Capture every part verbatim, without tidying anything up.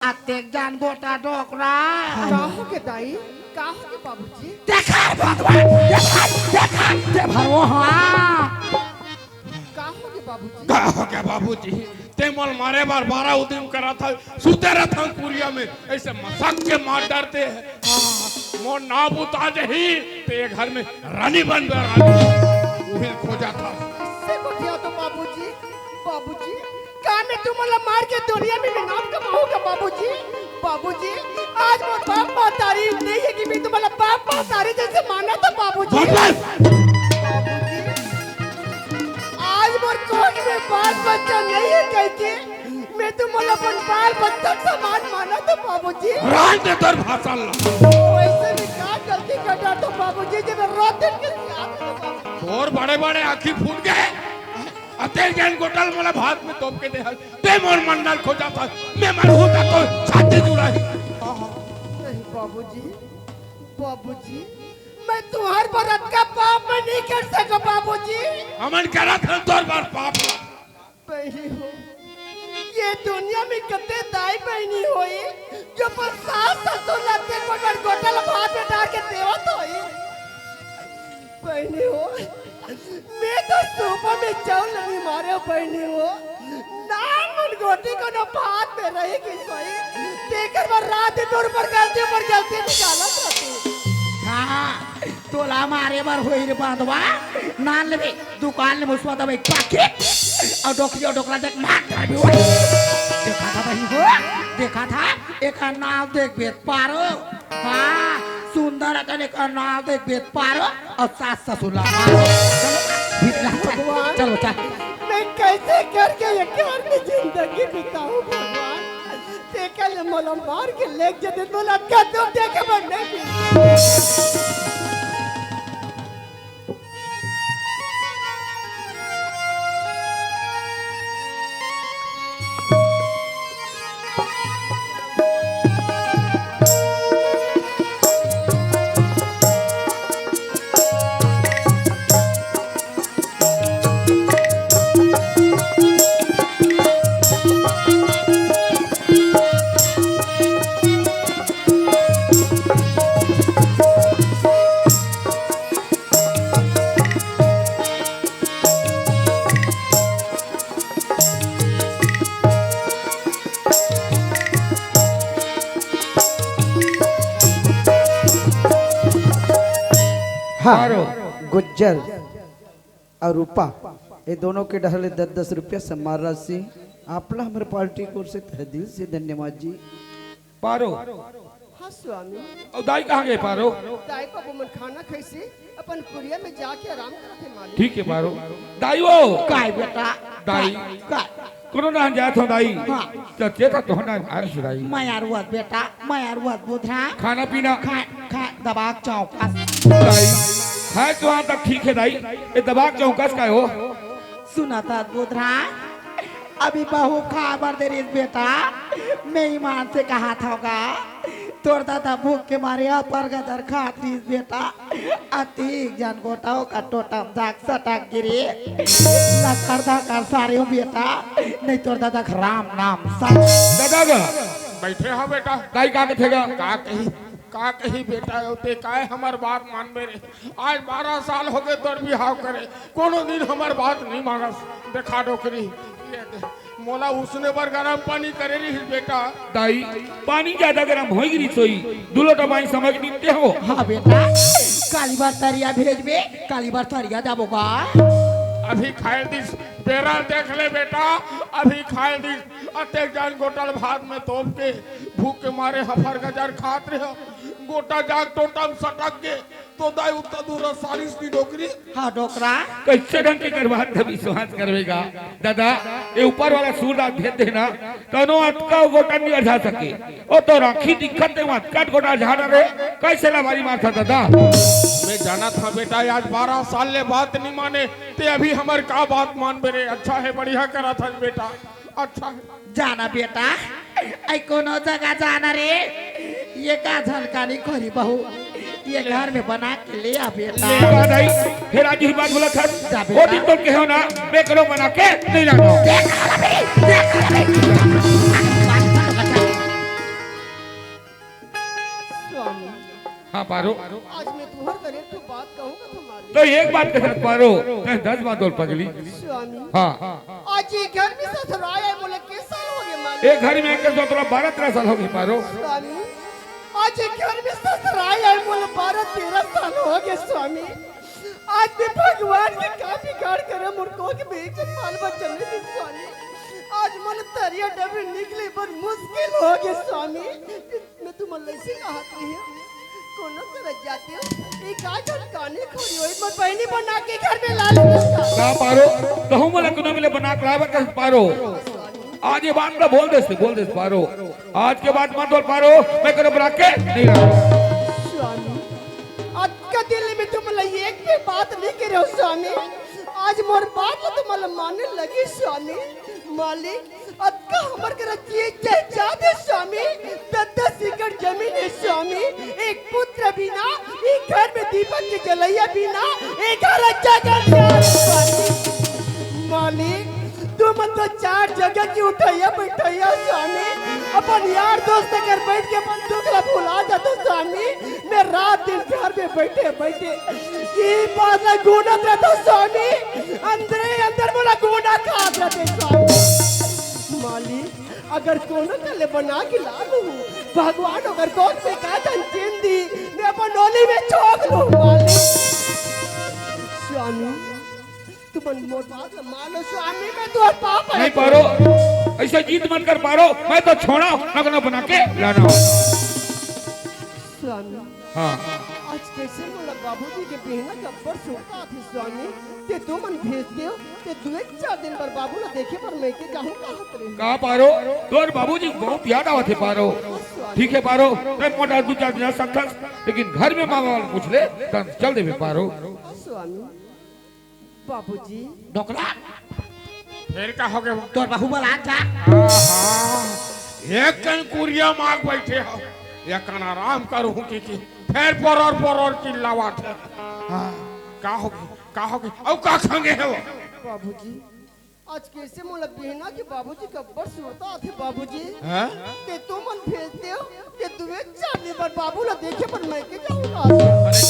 अतेक जान गोटा डोकरा। का होगे दाई? का होगे बाबूजी? देखा भगवान, देखा, देखा, ते भरवो, हाँ। का होगे बाबूजी? का होगे बाबूजी? ते मोला मारे बर बारा उदिम करत हस, सुते रहत हस कुरिया में, अइसे मसक के मार डरते हैं। हाँ, मोर नाव बुता जही, ते घर में रानी बनबे रानी। उही खोजत हस। अइसे गोठियाथो बाबूजी, बाबूजी, का मैं तुमन ला मार के दुनिया में नाम कमाहूँ का बाबूजी? बाबूजी, आज मोर बाप महतारी नइ हे कि मैं तुमन ला बाप महतारी जइसे मानत हँव बाबूजी। भगवान! बाबूजी, आज मोर कोख में बाल बच्चा नइ हे कहिके मैं तुमन ला अपन बाल बच्चा समान मानत हँव बाबूजी। राज दे तोर भाषण ला। वइसे मैं का गलती कर डारथँव बाबूजी, जे मैं रोज दिन के साथ हँव बाबूजी। तोर बड़े बड़े आँखी फूट गे। अतेक जान गोटा ल मोला भात में तोप के दे हस, ते मोर मंडल खोजत हस, मैं मरहूँ त तोर छाती जुड़ाही। नहीं बाबूजी, बाबूजी, मैं तुम्हार बर अतका पाप मैं नहीं कर सकँव बाबूजी। हमन करत हन तोर बर पाप। बहिनी हो, ये दुनिया में कते दाई बहिनी होही, जो अपन सास ससुर ला अतेक बड़ गोटा ल भात में डार के देवत होही। बहिनी हो, मैं तो सूपा में चाउर नइ मारेंव बहिनी हो। नान मन गोटी कोनो भात में रहि गिस होही। तेकर बर रात दिन मोर ऊपर गलती ऊपर गलती निकालत रहिथे। हाँ, तोला मारे बर होही रे बांधवा। नान लेबे, दुकान ले मुसवा दबे पाकिट। अउ डोकरी अउ डोकरा देख मार डरबे। देखा था बहिनी हो, देखा था, एकर नाव देखबे पारो। हाँ, सुंदर अकन एकर नाव देखबे पारो अउ सास ससुर ला मारो। चलो, भीतरा चल, भगवान, चलो, चल। मैं कइसे करके ये घर में जिंदगी बिताहूँ भगवान? तेकर ले मोला मार के लेग जतिस, मोला कतौ देखे बर नइ मिलिस। हाँ, पारो। गुज्जर अउ रूपा, ये दोनों के डहर ले दस दस रुपया सम्मान राशि। आप ला हमर पार्टी की ओर से तहे दिल से धन्यवाद जी। पारो। हाँ स्वामी। अउ दाई कहाँ गे पारो? दाई बाबू मन खाना खाइसे, अपन कुरिया में जाके आराम करत हे मालिक। ठीक हे पारो। दाई वो। काय बेटा? दाई। काय? काय? कोनो ना जात हो दाई। हाँ। त चेता तो ना आस दाई। मैं यार हुआ बेटा, मैं यार हुआ बुधरा। खाना पीना। खा, खा, दबा के चौकस। दाई। खाए तो वहाँ तक ठीक हे दाई। ये दबा के चौकस काय हो? सुना था बुधरा। अभी बहू खा बर दे रहिस बेटा, मैं ईमान से कहा था गा, तोर दादा भूख के मारे अपर गदर खात रहिस बेटा, अतिक जन गोटाओ का टोटम जाग सटक गिरे, लकर धकर सारे हो बेटा, नहीं तोर दादा का राम नाम सत। दादा गा, बैठे हो बेटा। दाई का कथे गा? का कही, का कही बेटा, अउ ते काय हमर बात मानबे रे? आज बारह साल होगे तोर बिहाव करे, कोनो दिन हमर बात नइ मानस। देखा डोकरी, ये दे, मोला उसने बर गरम पानी करे रहिस बेटा। दाई, पानी ज्यादा गरम होई गिरिस होई, दू लोटा पानी समझ निपटे हो। हाँ बेटा, काली बर तरिया भेजबे, काली बर तरिया जाबो गा। अभी खाए दिस, बेरा देख ले बेटा, अभी खाए दिस, अतेक जान गोटा ल भात में तोप के, भूख के मारे हफर गजर खात रहे, गोटा जाग टोटम सटक गे, तो दाई उत्ता दूर सालिस की डोकरी। हाँ, डोकरा। कइसे ढंग के करवात हे विश्वास करबे गा? दादा, ये ऊपर वाला सूरदास भेज देना, तनो अतका गोटा नइ अरझा सके। ओ तो राखी दिखत हे, अतका गोटा अरझा ना रे, कइसे ला मारी मारथा दादा? मैं जानत हँव बेटा, आज बारह साल ले बात नइ माने, ते अभी हमर का बात मानबे रे? अच्छा हे, बढ़िया करत हस बेटा। अच्छा। जाना बेटा, अई कोनो जगह जाना रे, ये का झनकानी खोरी बहू, ये घर में बना के ले आ बेटा। ले आ दाई, फेर आज ही बात बोला था। जा बेटा। वो दिन तो कहो ना, मैं करो बना के नहीं लाना। देख रहा भाई, देख रहा भाई। हाँ, पारो। आज मैं तुम्हार करा एक ठो बात कहूँगा तो मालिक। तो एक बात कहे पारो, कहे दस बात बोल पगली। स्वामी। हाँ। आज ये घर में ससुराए आए मोला के साल हो गए मालिक? एक घर में आके जो तोला बारह तेरह साल हो गए पारो। स्वामी, आज ये घर में ससुराए आए मोला बारह तेरह साल हो गए स्वामी। आज मैं भगवान के का बिगाड़ करे मोर कोख में एक बाल बच्चा नहीं दे स्वामी। आज मोला तरिया डबरी निकले बर मुश्किल हो गए स्वामी। मैं तुमन लइसे कहत रही हूँ, कोनो करत जाते हो, ये का झटकाने खड़ी होई, मोर बहिनी बना के घर में ला लेते का? का पारो, कहूँ मोला कोनो मिले बना के लावा कर पारो। आज ये बात ला बोल देते, बोल देते पारो। आज के बाद मत बोल पारो, मैं कोनो बना के नहीं लाऊं। स्वामी, आज का दिन में तुमन ला एक भी बात नहीं करे हो स्वामी। आज मोर बात ला तुमन ला माने लगी स्वामी। मालिक, अतका हमर करा चीज जायदाद हे स्वामी, दस दस एकड़ जमीन हे स्वामी, एक पुत्र बिना, ई घर में दीपक के जलैया बिना, ए घर अच्छा कर दिया हे स्वामी। मालिक, तुमन तो चार जगह की उठैया बैठैया स्वामी, अपन यार दोस्त कर बैठ के अपन दुख ला भुला जाता स्वामी। मैं रात दिन घर में बैठे बैठे ये बात ला गुनत रहता स्वामी, अंदरे अंदर मोला गुना खात रहते स्वामी। मालिक, अगर कोनो कले बना के लाबू, भगवान अगर कौन पे का धन चिन दी, मैं अपन नोली में चोक लूं मालिक। स्वामी, तुमन मोर बात ला मानो स्वामी, मैं तोर पाप है। नहीं पारो, ऐसा जिद मत कर पारो, मैं तो छोड़ा, नगना बना के लाना। स्वामी, हाँ। आज कैसे मोला बाबूजी के बिहना के अब्बड़ सुरता आथे स्वामी, ते तुमन भेज देव, ते दुए चार दिन बर बाबू ला देखे बर मैं के जाहूं कहत रहे। का पारो, तोर बाबूजी बहुत याद आवत हे पारो। स्वामी। ठीक है पारो, मैं मोटा दू चार दिन आ सकथस, लेकिन घर में माँ बाबा पूछ ले, तब चल देबे पारो। स्वामी, बाबूजी। डोकरा। फेर का हो गया? तोर बहू बला जा। आहा, एक कन कुरिया माग बैठे हो, एक कन आराम करूँ की, की फेर परोर परोर चिल्लावत हे। हाँ, का हो गया? का हो गया? अउ का खंगे हे वो? बाबूजी, आज कैसे मोला बिहना के बाबूजी के अब्बड़ सुरता आथे बाबूजी। हाँ? ते तुमन भेज देव, ते दुए चार दिन बर बाबू ला देखे बर मैं के जाहूं। बने,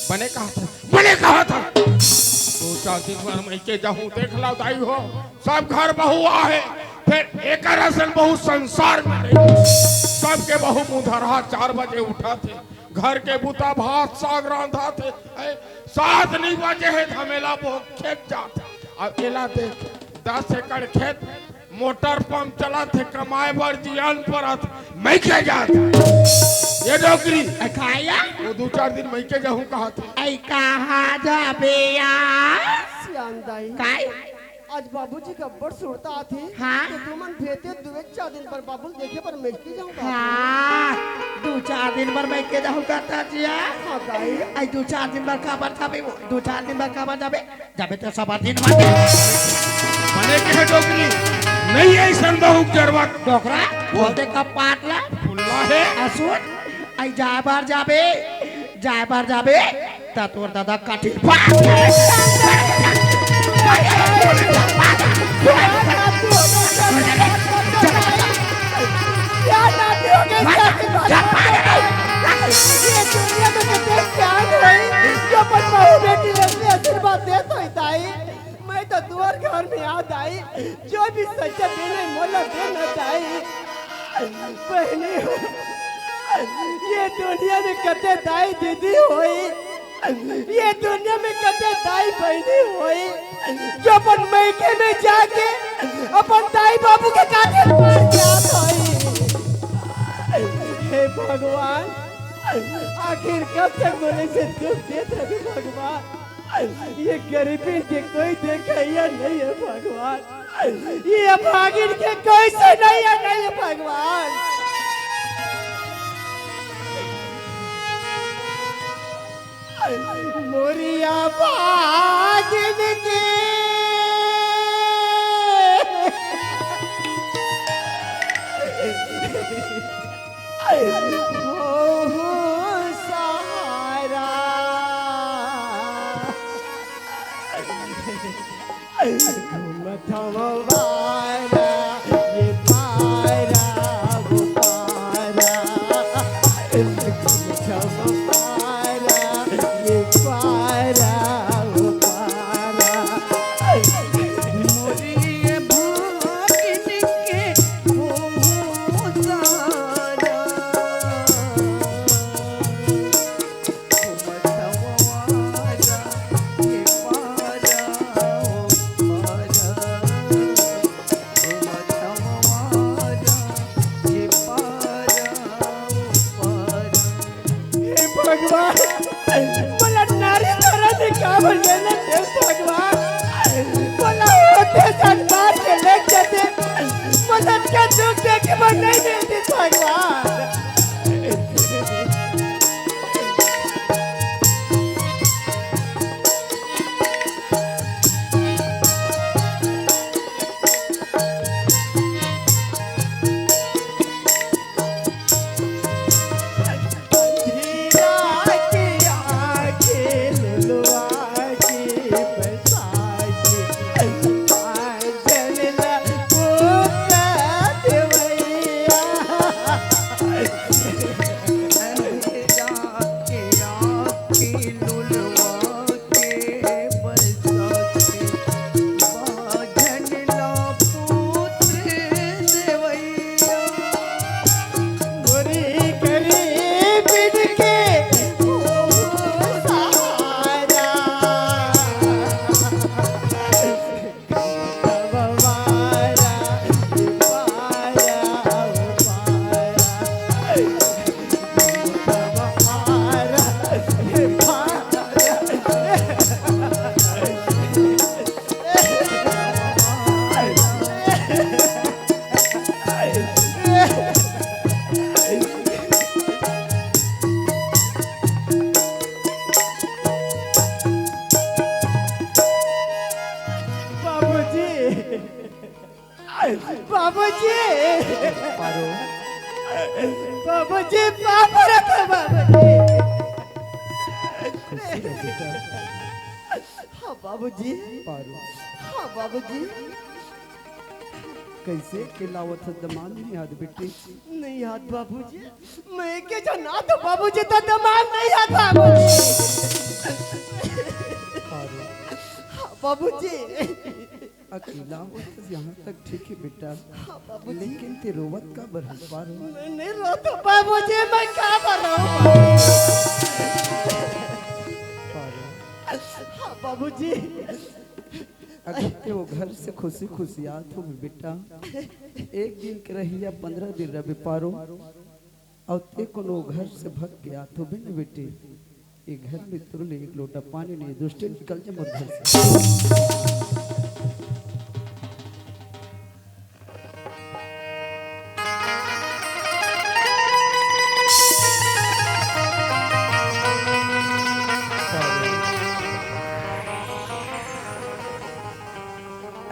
बने कहा था, बने कहा था। दू चार दिन बर मैं के जाहूं, देख ला दाई हो, सब घर बहू आहे, फेर एकर असन बहू संसार में नहीं। सबके बहू मुंह धरहा चार बजे उठथे, घर के बुता भात साग रांधथे, ए, सात नहीं बजे हे, धमेला बोह खेत जात। अब एला देख, दस एकड़ खेत, मोटर पंप चलत हे, कमाए बर जियान परत, मइके जात। ये डोकरी। ए, खाया? वो दू चार दिन मइके जाहूं कहत हे। ए, कहाँ जाबे यार? सियान दाई। काय? आज बाबूजी के अब्बड़ सुरता आथे। हाँ। तो तुमन भेते दुए चार दिन बर बाबू ल देखे बर मइके जाहूं का? हाँ, दू चार दिन बर मइके जाहूं का ता जिया? हाँ, दाई। आई दू चार दिन बर काबर जाबे वो? दू चार दिन बर काबर जाबे? जाबे तो सबर दिन बर। बने के हे डोकरी, नहीं अइसन बहू के जरूरत। डोकरा, बोल दे का पाटला। फुल्ला हे। आ सुन, आई जाए बर जाबे, जाए बर जाबे, त तोर दादा काटी। ये दुनिया में कितने सियान होई, जो अपन बहू बेटी ले आशीर्वाद देत होई, दाई। मैं तो तुंहर घर में आ, दाई, जो भी सच्चा देना है, मोला देना, दाई। बहिनी हो, ये दुनिया में कते दाई दीदी होई, ये दुनिया में कते दाई बहिनी होई, जो अपन मइके में जाके अपन दाई बाबू के काटे पार जात होई। हे भगवान, आखिर कब तक मोला अइसे दुख देत रहे भगवान? ये गरीबी के कोई देखइया नहीं है भगवान, ये अभागिन के कोई सुनइया नहीं है भगवान। मोरी अभागिन के हो, हो सहारा। घूमत हवं बारा, ये पारा, वो पारा। घूमत हवं बारा। मोर लेना दे भगवान, मोला होते संसार के लेके दे, मोला क्या दुख दे के मन नहीं मिलती भगवान। बाबूजी, बाबूजी, पारो। बाबूजी, पापा रे तो बाबूजी। हाँ बाबूजी। पारो। हाँ बाबूजी। कैसे अकेला आवत हस दमांद नहीं याद बेटी? नहीं याद बाबूजी, मैं के जना तो बाबूजी तो दमांद नहीं याद बाबूजी। पारो। हाँ बाबूजी। अकेला आवत हस यहाँ तक ठीक है बेटा, हाँ बाबूजी। लेकिन ते रोवत काबर हस पारो? मैं नहीं रोता बाबूजी, मैं काबर रोऊँ? पारो। हाँ बाबूजी। अगर ते वो घर से खुशी खुशी आत हो बेटा, एक दिन के रहिया पंद्रह दिन रहे पारो, अउ ते कोनो घर से भग के आत हो बे न बेटी, ये घर में तुरले एक लोटा पानी नहीं, दुष्ट निकल जा मोर घर से।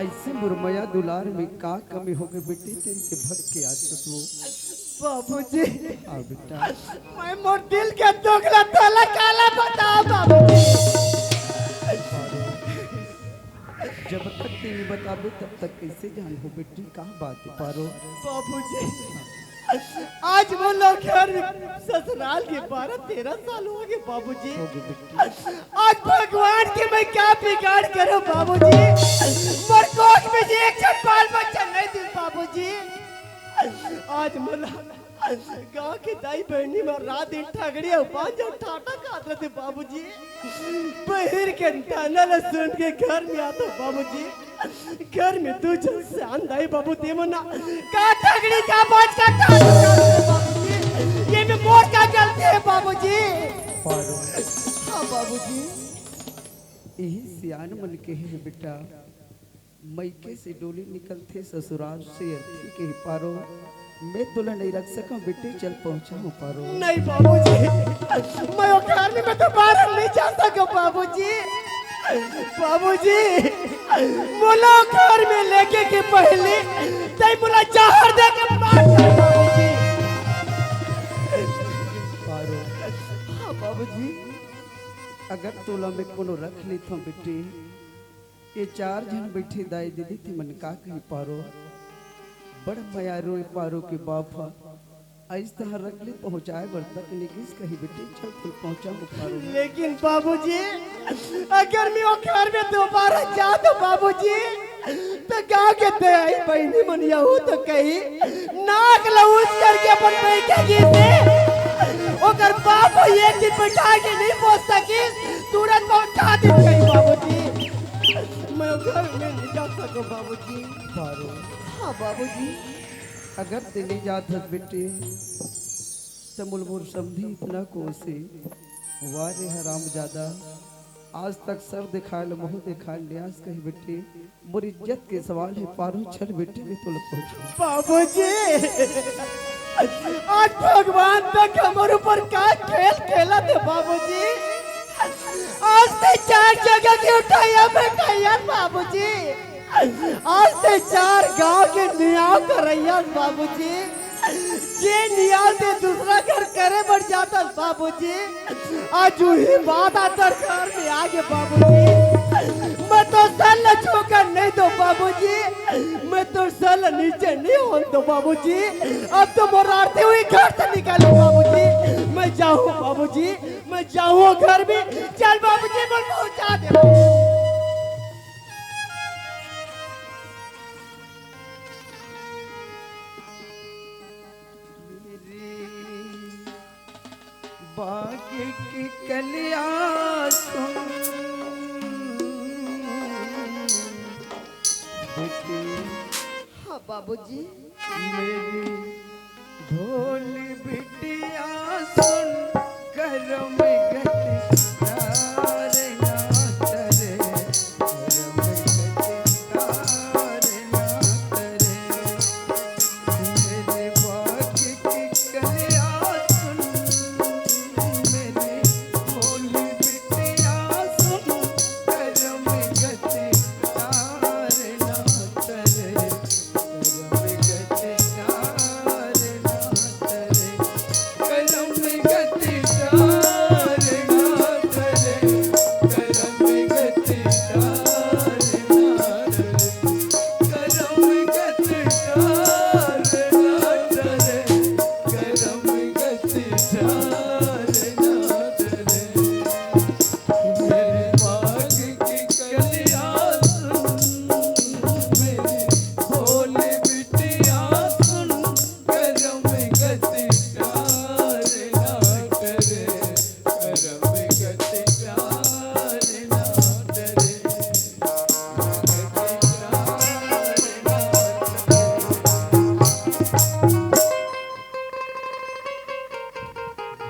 ऐसे मोर मया दुलार में का कमी हो गई बेटी, तेन के भग के आज तो तू। बाबूजी, हाँ बेटा। मैं मोर दिल के दुख ला तोला काला बताओ बाबूजी। जब तक ते नहीं बताबे तब तक कैसे जान हो बेटी, का बात है पारो? बाबूजी, आज मोला घर में ससुराल के बारह तेरह साल हो गए बाबूजी। हो गए बेटी। आज भगवान के मैं क्या बिगाड़ करूं बाबूजी? मोर कोख में से एक झन बाल बच्चा नहीं दे बाबूजी। आज मोला गांव के दाई बहनी में रात दिन ठगड़ी अउ बांझ अउ ठाटा खात रहिथे बाबूजी। बहिर के ताना ला सुन के घर में आत हो बाबूजी। घर में दू झन सियान दाई बाबू ते मन का ठगड़ी का बांझ का ठाटा खात रहिथे बाबूजी। ये में मोर का गलती है बाबूजी? पारो। हाँ बाबूजी। यही सियान मन के है बेटा, मइके से डोली निकलथे ससुराल से अर्थी के ही पारो। मैं तोला नहीं रख सकूं बेटी, चल पहुंचाऊं पारो। नहीं बाबूजी, मैं वो घर में मैं दोबारा नहीं जा सकूं बाबूजी। बाबूजी, मोला घर में लेके के पहले तई मोला जहर दे के मार दे बाबूजी। पारो। हाँ बाबूजी। अगर तोला मैं कोनो रख लेथों बेटी, ये चार झन बैठे दाई दीदी ते मन का कही पारो, बड़ मयारू ए पारो के बाप ह। अइस तहां रख ले पहुंचाए बर तक निगिस कही बेटी, चल तू पहुंचा हो पारो। लेकिन बाबूजी, अगर मैं वो घर में दोबारा जा तो बाबूजी, तो गांव के दयाई बहनी मन यहू तो कही, नाक लऊस करके अपन बैठे गीसे, ओकर बाप एक दिन बैठा के नहीं पहुंच सकिस, तुरंत पहुंचा दे कही बाबूजी। मैं घर में नहीं जा सको बाबूजी। पारो। हाँ बाबूजी। अगर ते नहीं जात हस बेटी, त मोर मोर समधी इतना कोसे, वाह रे हरामजादा, आज तक सर देखाय ले, मुंह देखाय ले, आज कही बेटी, मोर इज्जत के सवाल हे, पारो चल बेटी, मैं तोला पहुंचाहूं। बाबूजी, आज भगवान तक हमर ऊपर का खेल खेलत हे बाबूजी। आज ते चार जगह के उठाया बैठाया बाबूजी। आज ते चार गांव के नियाव करैया बाबूजी। जे नियाव ते दूसरा घर करे बर जाता बाबूजी। आज उही बात आतर घर में आगे बाबूजी। मैं तो सर ल छूकर नहीं दो बाबूजी। मैं तो सर ल नीचे नहीं होन दो बाबूजी। अब तो मोर आरती हुई घर से निकालो बाबूजी। मैं जाऊं बाबूजी, मैं जाऊं घर में। चल बाबूजी, बोल पहुंचा दे। मेरे बाग की कलियां सुन, बेटी। हाँ बाबूजी। मेरी भोली बिटिया सुन, करम गति तारे ना तरे, करम गति तारे ना तरे। मेरे बाग की कलियां सुन, मेरी भोली बिटिया सुन, करम गति तारे ना तरे।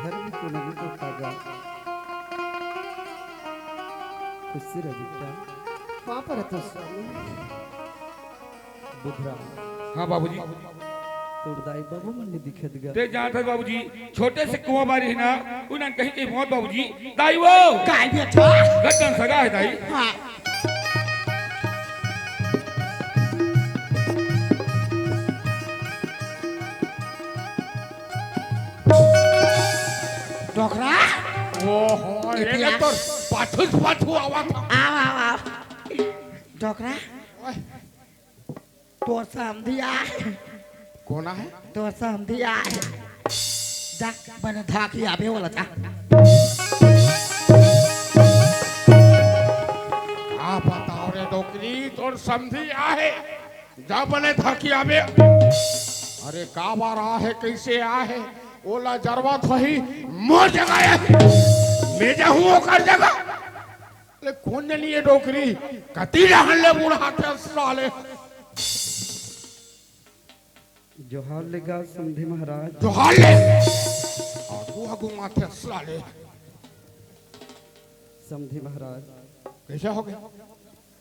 घर में तो नहीं तो खागा। खुश रह बेटा। हाँ परत हो स्वामी। बुधराम। हाँ बाबूजी। तोर दाई बाबू मन नहीं दिखत गा। ते जानत हस बाबूजी, छोटे से कुआं बारी हे ना, उन्हन कहीं कहीं मौत बाबूजी। दाई वो। काय बेटा? गट्टन सगा हे दाई। हाँ। डोकरा? ओहो, ये इतिहास। तो पाछू से पाछू आवा था। आव, आव, आव। डोकरा? ओए। तोर समधी आय। कोन आय? तोर समधी आय। जा, बने धाकी आबे वाला जा। का बताओ रे डोकरी, तोर समधी आय। जा बने धाकी आबे। अरे का बार आहे, कैसे आहे, ओला जरवा थोही मोर जगह आहे। मैं जाहूं ओकर जगह। ले कोन जनी ये डोकरी, कति रहन ले बुढ़ाथे साले। जोहार ले गा समधी महाराज। जोहार ले। आगू आगू माथे साले। समधी महाराज। कैसे हो गया?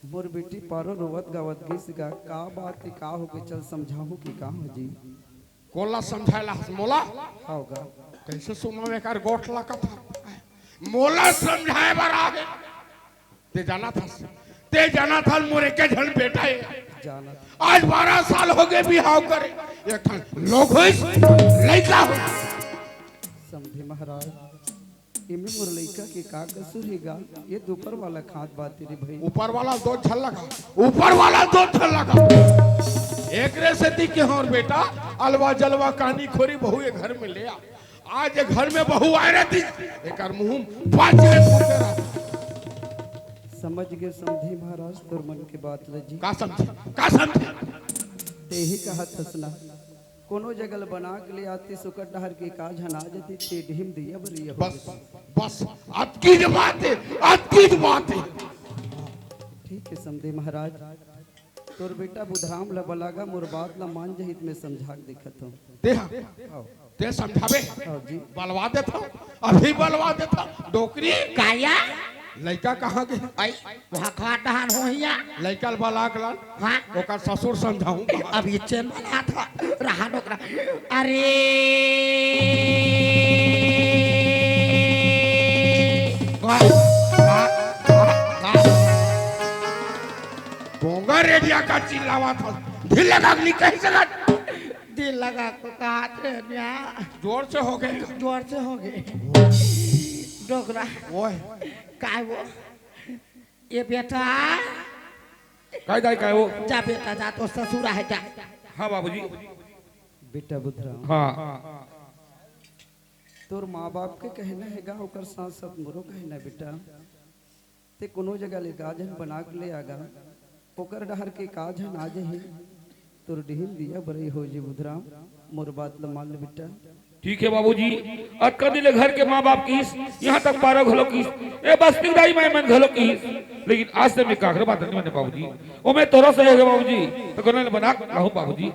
मोर बेटी पारो रोवत गावत गिस गा, का बात हे, का हो गए, चल समझाहूं कि का हो जी? कोला समझायला हस मोला? हाव गा। कैसे सुनो एकर गोठ ला कथा? मोला समझाय बर आहे। ते जानत हस, ते जानत हस मोर एके झन बेटा हे। जानत। आज बारह साल हो गए बिहाव करे। एक ठन लोग होइस, लइका हो। समधी महाराज, एमे मोर लइका के का कसूर हे गा? ये तो ऊपर वाला खात बात रे भाई। ऊपर वाला दो छल लगा, ऊपर वाला दो छल लगा। एकरे सेती के हमर बेटा अलवा जलवा कानी खोरी बहू ये घर में ले आ। आज ये घर में बहू आए रहती, एकर मुंह पाँच में फूटे रहता। समझ गए समधी महाराज तोर मन के बात ल जी। का समझे? का समझे? तेही कहत हस ना। कोनो जगह ल बना के ले आती, सुकर डहर के का झन आ जती, ते ढीम दिया बरिया हो बस, जती। बस, अतकी ज बात हे, अतकी ज बात हे। ठीक हे समधी महाराज, तोर बेटा बुधराम ल बला गा, मोर बात ल मान जही त मैं समझा के देखत हूं। ते हा, हाव। ते समझाबे? हाव जी। बलवा देत हूं, अभी बलवा देत हूं, डोकरी। काया? लइका कहाँ गे? आई, वहाँ खाट डहान होही या। लइका ल बला के लान। हाँ। ओकर ससुर समझाहूँ। अब ये चेन बना था, रहा नोकरा। अरे। वाह, वाह, वाह, वाह। बोंगा रेडिया का चिल्लावा था। दिल लगा के नहीं कह सकत। दिल लगा के कहा थे न्या। जोर से हो गए। जोर से हो गए। डोकरा। ओए। काय वो? ये बेटा। काय दाई, काय वो? जा बेटा, जा, तो ससुर आहे, जा। हाँ बाबूजी। बेटा बुधराम। हाँ। तोर माँ बाप के कहना हे गा, ओकर साथ साथ मोरो कहना बेटा। ते कोनो जगह ले का झन बना के ले आगा, ओकर डहर के का झन आ जही, तोर डिहिन दिया बरई हो जी बुधराम, मोर बात ल मान ले बेटा। ठीक है बाबूजी, अतका दिन ले घर के माँ बाप किस, यहाँ तक पारा घलो किस, ए बस्ती दाई माई मन घलो किस, लेकिन आज से मैं काकरो बात नहीं माने बाबूजी। ओ मैं तोरा से है बाबूजी, तो कोनो ले बना लाहूं बाबूजी।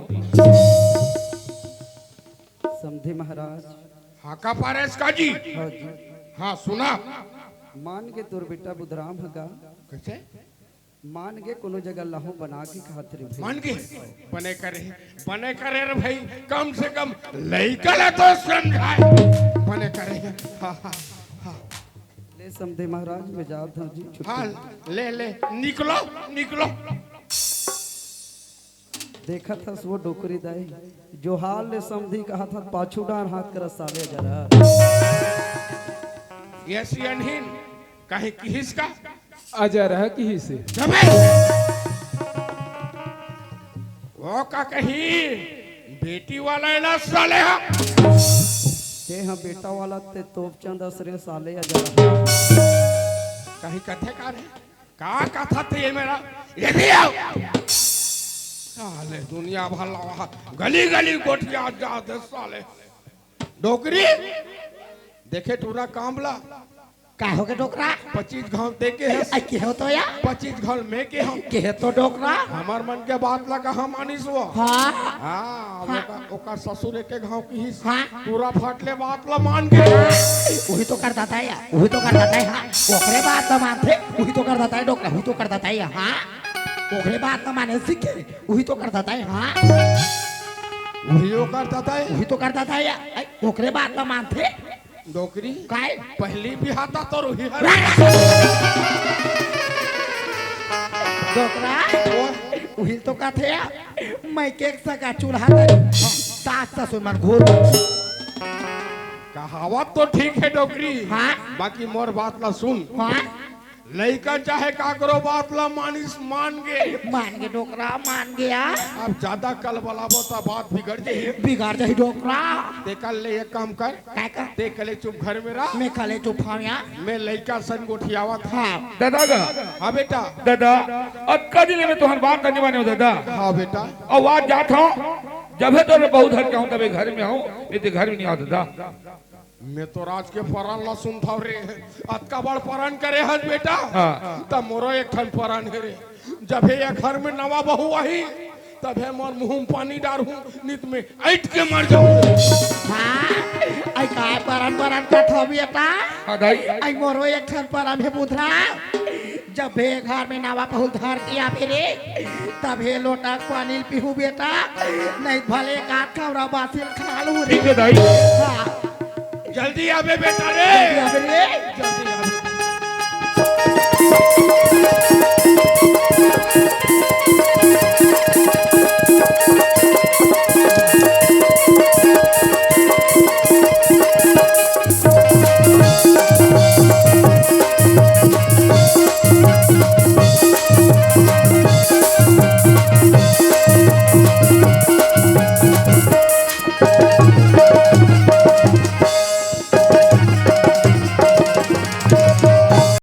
समधी महाराज। हाँ का पारेस का जी? हाँ जी। हाँ सुना। मान के तोर बेटा बुधराम हगा। कैसे? मान के कोनो जगह लाहूं बना के खात रे भाई। मान के? बने करे, बने करे रे भाई, कम से कम लइका ला तो समझाए। बने करे। हाँ, हाँ, हाँ। ले समधी महाराज, मैं जात हूँ जी, छुट्टी। हाँ, ले, ले, निकलो, निकलो। देखत हस वो डोकरी दाई, जो हाल ले समधी कहा था, पाछू डार हाथ कर साले जरा। ये सियनहीन, कहीं किहिस का? अजर है किहिस। जबे! वो का कही, बेटी वाला है ना साले हा? ते हाँ बेटा वाला ते तोपचंद असरे साले अजर। कहीं कथे का रे? का कथा थे ये मेरा? ये भी आओ। साले दुनिया भर लगा, गली गली गोठिया जा दे साले। डोकरी, देखे टूरा काम ला। का हो गे डोकरा? पच्चीस घाव दे के है। आई के हो तो या? पच्चीस घाव में के हम। के हो तो डोकरा? हमार मन के बात ला कहाँ मानिस वो? हाँ। हाँ, हाँ। ओकर, ओकर ससुर एक घाव किहिस। हाँ। टूरा फट ले बात ला मान के। उही तो कर दाता या, उही तो कर दाता या, हाँ। ओकरे बात ला मानथे, उही तो कर दाता या डोकरा, उही तो कर दाता या, हाँ। ओकरे बात ला माने सीखे, उही तो कर दाता या, हाँ। उही तो कर दाता या। उही तो कर दाता या, आई, ओकरे बात ला मानथे। डोकरी। काय? पहली बिहाता तो उही हर। डोकरा। ओ। उही तो कथे या, मैं के सगा चूल्हा तरी। सास ससुर मन घूर। कहावत तो ठीक है डोकरी। हाँ। बाकी मोर बात ला सुन। हाँ। लइका चाहे काकरो बात ला मानिस मान गे। मान गे डोकरा, मान गे आ। अब ज्यादा कलबलाबो त बात बिगड़ जाही। बिगड़ जाही डोकरा। ते कर ले एक काम कर। काय कर? ते कले चुप घर में रह। मैं कले चुप हूँ या। मैं लइका सन गोठियावत हूँ। हाँ। दादा गा। हाँ बेटा। दादा, अतका दिन में तोहर बात नहीं माने हो दादा। हाँ बेटा। अउ आज जात हूँ, जबे तो बहुत हट के हूँ तबे घर में हूँ, नहीं तो घर में नहीं आता दादा। मैं तो राज के परान ला सुनथव रे। अतका बड़ परान करे हस बेटा। हाँ। त मोरो एक ठन परान हे रे। जब हे ये घर में नवा बहू आही, तब हे मोर मुंह में पानी डारहूं, नित में ऐंठ के मर जाहूं। हाँ, आई काय परान परान कथव बेटा? हाँ दाई। आई मोरो एक ठन परान हे बुधरा। जब हे घर में नवा बहू धर के आबे रे, तब हे लोटा पानी पीहू बेटा, नहीं भले का खौरा बासिल खा लू रे। ठीक है दाई। हाँ। जल्दी आबे बेटा रे। जल्दी आबे रे। जल्दी आबे।